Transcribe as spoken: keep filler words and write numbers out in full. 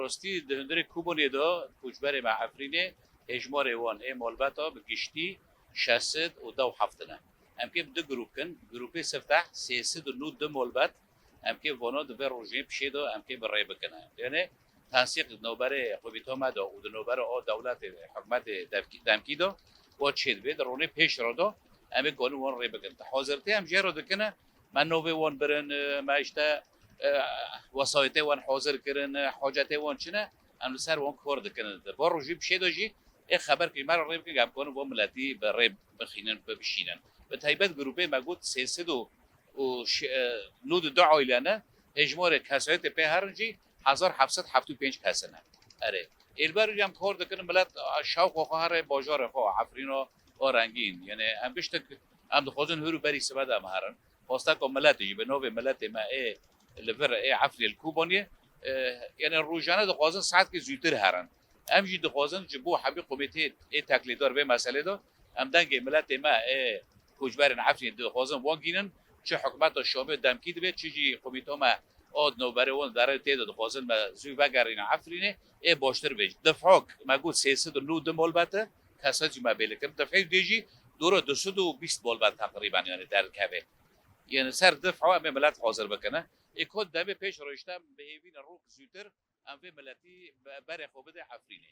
Rastî di hundirê Kobanê de koçberê me Efrînê hêjmarê wan ê malbata bi giştî şeş sed û deh û heft ne. Em kê bi du grûp kin. Grûpê sifteh sê sed û nod du malbet em kê vana di vê rojê pişê de em kê bi rê bikin. Yanê tensîq di navberê komîta me de û di navberê o dewletê hikûmetê devkî-, demkî de wa çêdibe di ronê pêş re de em ê kanin wan rê bikin. Di hazirtê em jê re dikine me navê wan birin, e, me işte, e, wesayetê wan hazir kirin, e, hacetê wan çi ne, em li ser wan kar dikin. Di van rojî pişê de jî ê xeber kir me re rê bikin, em kanin van miletî bi rê bixînin, bi bişînin. Bi taybet grûpê me got sê sed û, û şi-, e, nod û du aile ne, hêjmarê kesayetê pê herin jî hezar heft sed heft û pênc kes ne. Erê. Ê li ber em kar dikin, milet, a, şewqa xwe here bajarê xwe, Efrîna, o rengîn. Yanê em giştik, em dixwazin hûr û berî sibe de em herin. Xwesteka miletê jî bi navê miletê me ê li vir ê Efrînê li Kobaniyê, e, yanê rojane dixwazin saetkê zûtir herin. Em jî dixwazin ji bo hemî komîtê ê teklêdar vê meselê de em dengê miletê me ê koçberên Efrînê dixwazin wan gînin, çi hikûmeta Şamê demkî dibe, çi jî komîta me a di navberê wan derê tê de dixwazin me zû vegerîne Efrînê, ê baştir be. Dif'ok me got sê sed û nod du malbet e, kesa jî me bêle kirin. Dif'ê dê jî dora du sed û bîst malbet teqrîben, yanî derdikeve. Yanî ser dif'a em ê milet hazir bikine. Ê ku demê pêş re işte em bi hêvî ne rok zûtir em vê miletî be-, berê xwe bide Efrînê.